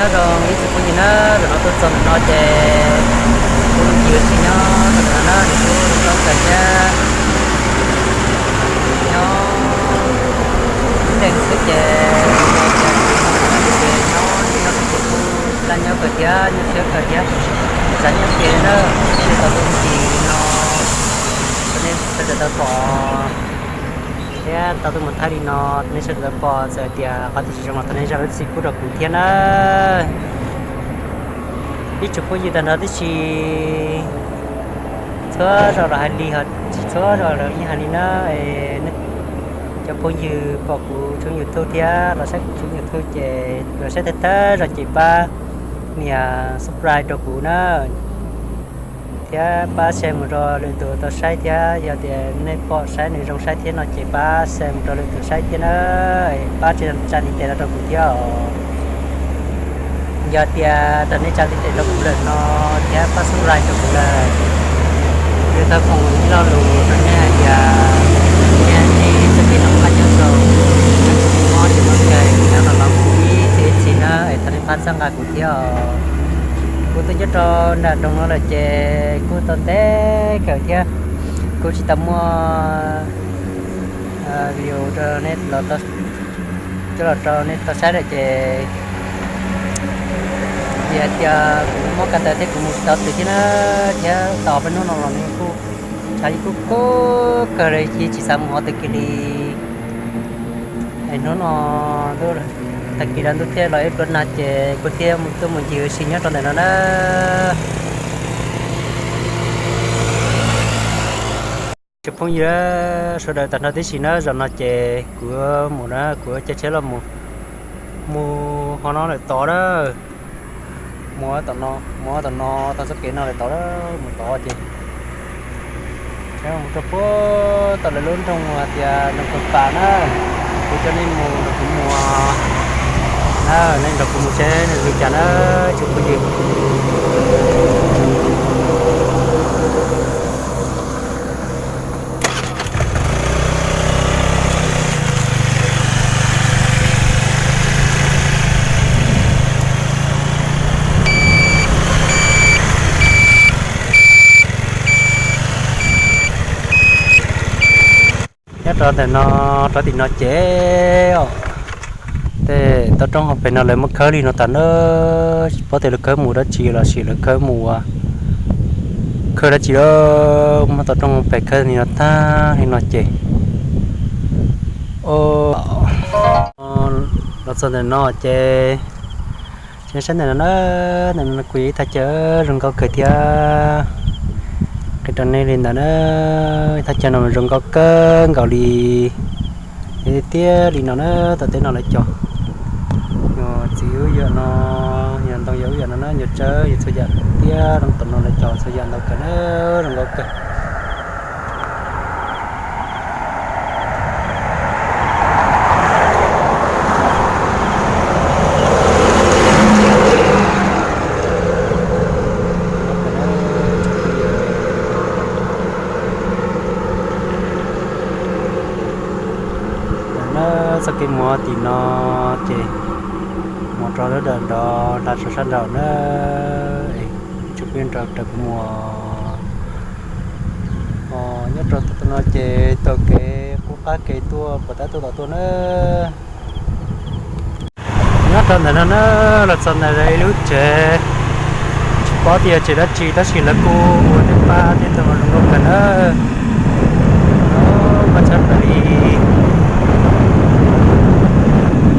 Nyob zoo ib tsoom phooj ywg na, zaum no tuaj txog ntawm no ces kuv tus txiv nyob rau ntawm no na, nws kuj zoo nkauj kawg thiab. Nyob ib leeg xwb ces, ces nyob ib leeg xwb ces kuj tsis laj nyob kawg thiab, nyuaj siab kawg thiab. Xav nyob kiag na, sawv daws tuaj mus ncig no, nej sawv daws tau pom thiab tau tuaj mus thaij li no, nej sawv daws tau pom, txawm hais tias qhov twg tsis zoo los thov nej zam lub txim pub rau kuv thiab na. Ib tsoom phooj ywg tag nrho tib si, txhua zaus los hais li, ho tsis txhua zaus los yeej hais li na. Cov phooj ywg pom kuv tshooj YouTube thiab los saib kuv tshooj YouTube ces los saib tag tag zog ces pab nias subscribe rau kuv na, thiab pab share mus rau lwm tus tau saib thiab. Yog tias nej pom saib nws zoo saib thiab no ces pab share mus rau lwm tus saib thiab na, pab tsa ntiv tes los rau kuv thiab os. Yog tias thaum nej tsa ntiv tes rau kuv lawm no thiab pab subscribe rau kuv lawm, kuv yuav tau foom ib lo lus rau nej hais tias, nej txoj kev noj qab nyob zoo, nej kuj mob tsis mob nkeeg, nyob los los mus ib txhis ib txhis na, es thov nej pab txhawb nqa kuv thiab os. Kuv twb nyob rau nram nroog no lawm ces kuj tau ntev kawg thiab, kuj tsis tau muaj video rau nej los, coj los rau nej tau saib lawm ces vim hais tias kuv mob ko taw thiab kuv mus tsis tau twg thiab na, thiab tau ob peb hnub no los nws kuj tshav yeej kub kub kawg li, yeej tsis xav mus qhov twg kiag li. Es hnub no tag kis los ntuj thiaj los ib pluag nag ces kuv thiaj tuaj mus ncig ua si nyob rau ntawm no na. Tsoom phooj ywg sawv daws tag nrho tib si na, zaum no ces kuv mus na, kuv caij tsheb los mus, mus qhov no lawm tod na, mus tom no, mus tom no tau txoj kev no lawm tod, mus tod ces mus rau puag tom lawv lub nroog hais tias nroog Kawg Pas na. Kuv coj nej mus nrog kuv mus na, nej nrog kuv mus seb nws li cas na, tsoom phooj ywg. Nyob rau ntawm no, rau tim no ces os, tej toj roob hauv pes no lawv muab khawb li no tag na, tsis paub tias lawv khawb mus dab tsi los sis lawv khawb mus ua, khawb dab tsi lawm, muab toj roob hauv pes khawb li no tag li no ces, o, los txog ntawm no ces saib ntawm no na, ntawm no kuj yog ib thaj chaw zoo nkauj kawg thiab. Qhia rau nej li ntawd na, ib thaj chaw no zoo nkauj kawg nkaus li. Yog tiag li no na, tom teb no lawv cog nyuag txiv ub yam no, nyuag ntoo yam ub yam no na, nyuag tsawb yam txhua yam tiab, tom no lawv cog txhua yam ntau kawg na, zoo nkauj kawg. Txoj kev mus tim no ces mus rau lub dawm nrov hla saum sab nraud na, es tsuas peb nrog kuv mus. Nyob rau tom no ces taug kev qub qab kev tuaj puas tab tuaj tom tuaj na. Nyob rau ntawm no na, los txog ntawm ib lub tsev, tsis paub tias yog tsev dab tsi tab sis lawv kuj ua tej pab tej ntoo zoo nkauj kawg na. Pab tshaj plaws li.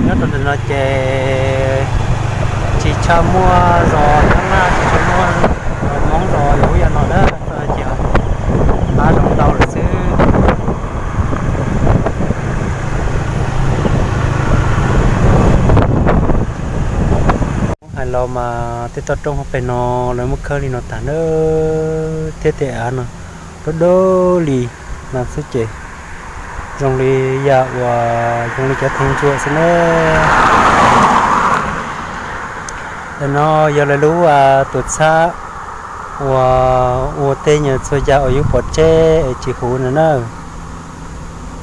Nyob rau ntawm no ces tsis tshua muaj zos Nyab Laj, tsis tshua muaj zos Hmoob zos yam ub yam no na, ces pab zoo ntau lawm xwb. Hais los mas tej toj roob hauv pes no lawv muab khawb li no tag na, thiab tej av no dub dub li no xwb ces zoo li yam uas zoo li cov theej ntsuam xwb na. Ntawm no yog lawv lub tuam txhab uas ua tej nyuag txhua yam uas yus pov tseg es tsis huv no na.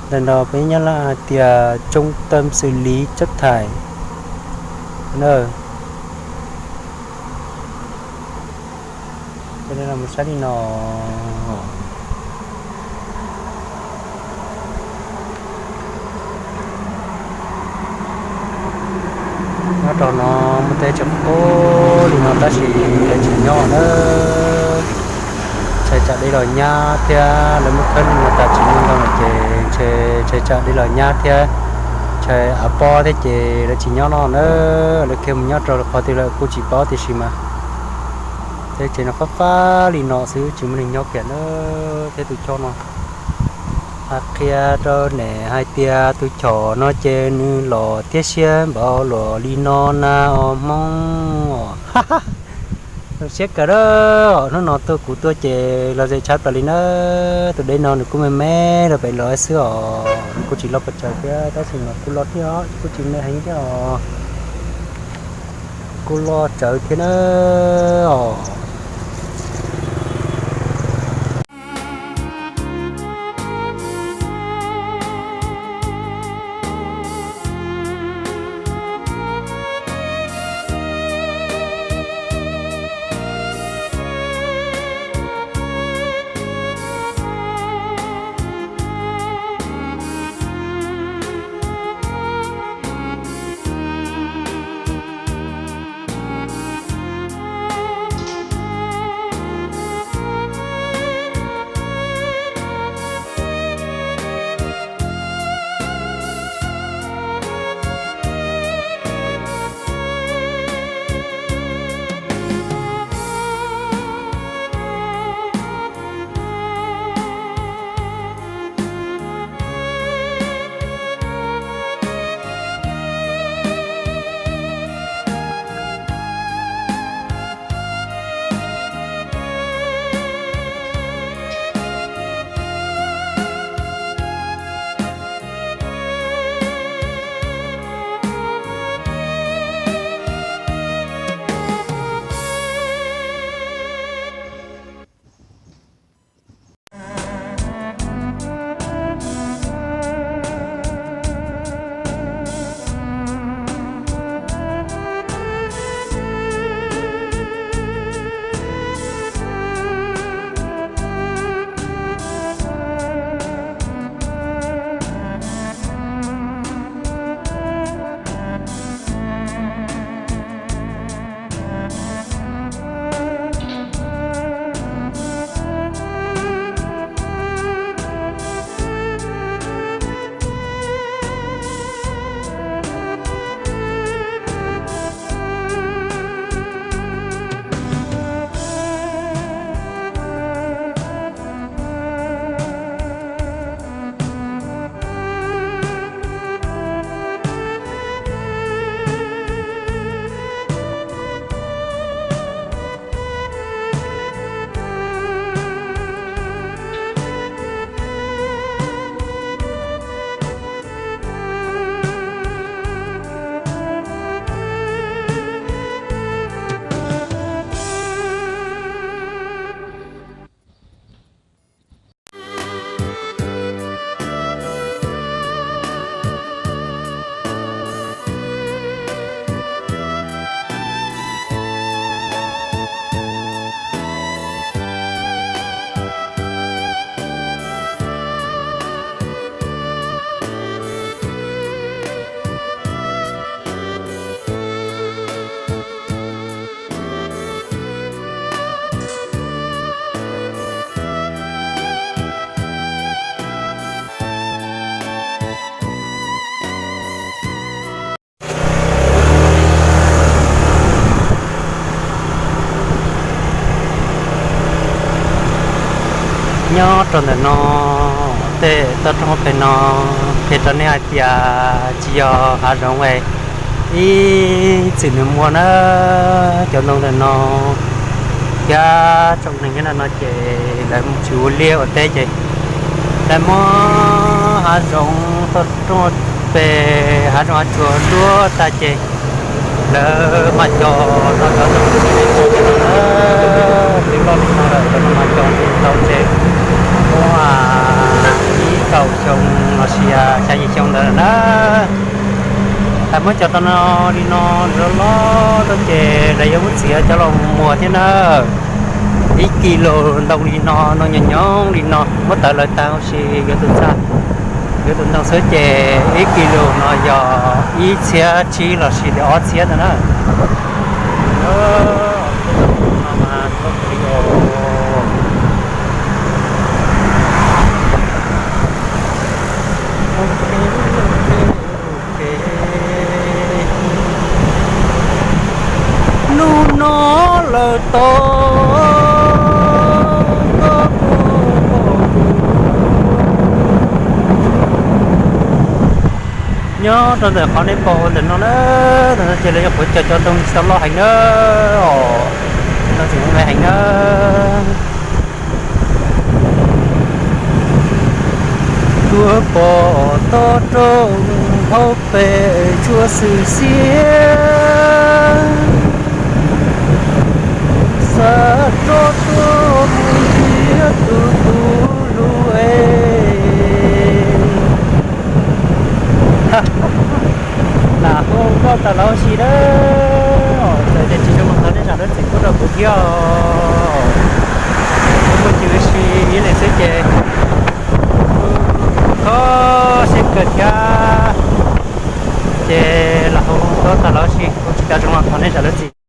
Ntawm no peb Nyab Laj hais tias trung tâm xử lý chất thải na. Mus saib li no. Nyob rau no muaj tej tsev qub li no tab sis lawv tsis nyob na. Ntshe tsam dej los nyab thiab, lawv muab khawb li no tas tsis muaj ntoo lawm ces ntshe, ntshe tsam dej los nyab thiab, ntshe av pob thiab ces lawv tsis nyob no na. Lawv khiav mus nyob rau qhov twg lawm kuj tsis paub tiam sis mas tej tsev no fab fab li no xwb tsis muaj neeg nyob kiag na. Thiab tus choj no hais qhia rau nej hais tias tus choj no ces nws los thiab siab npaum luaj li no na os Hmoob os. Zoo siab kawg na. Hnub no tuaj kuv tuaj ces los ze tshab plaws li na. Tus dej no nws kuj me me rau pem los xwb os, nws kuj tsis loj pes tsawg thiab tab sis mas kuj loj thiab os, kuj tsis me heev thiab os. Kuj loj tsawv thiab na os. Nyob rau ntawm no, tej toj roob pem no qhia rau nej hais tias tsis yog hav zoov es ib txwm nws muaj na. Cov ntoo ntawm no thiab tsoom neeg nyob ntawm no ces lawv tsis ua liaj ua teb ces lawv muab hav zoov toj roob pem, hav zoov hav tsuag duab tag ces lawv mam cog tau cov ntoo tsis tau ces no na. Twb loj li no lawm lawv mam cog tsis tau ces muaj ib kaum xyoo los sis xya yim xyoo ntawd lawm na. Hais muab cog tau no li no loj loj tuaj ces lawv yuav muab txiav coj los muag thiab na. Ib kis lus ntoo li no, ntoo nyob nyob li no, muab tawv lawv tag huv si yuav tus txaj, yuav tus ntoo xwb ces ib kis lus no yog ib txhiab tsib los sis li ob txhiab ntawd na. Hnub no lawm tau koj puas pom kuv. Nyob rau ntawm qhov nej pom ntawm no na, ntawm no ces lawv yog quav cos cov ntoo tsis tau loj heev na, os, no tseem me heev na. Tuaj pom toj roob hauv pes tshuav xwm xiab, xav rov tuaj mus nrhiav tus puv lub es. Lam hu koj tag los sis na, txawm tias tsis zoo los thov nej zam lub txim pub rau kuv thiab os. Kuv muaj cib si ib leeg xwb ces kho siab kawg thiab, ces lam hu koj tag los sis kuv tsis tau zoo los thov nej zam lub txim.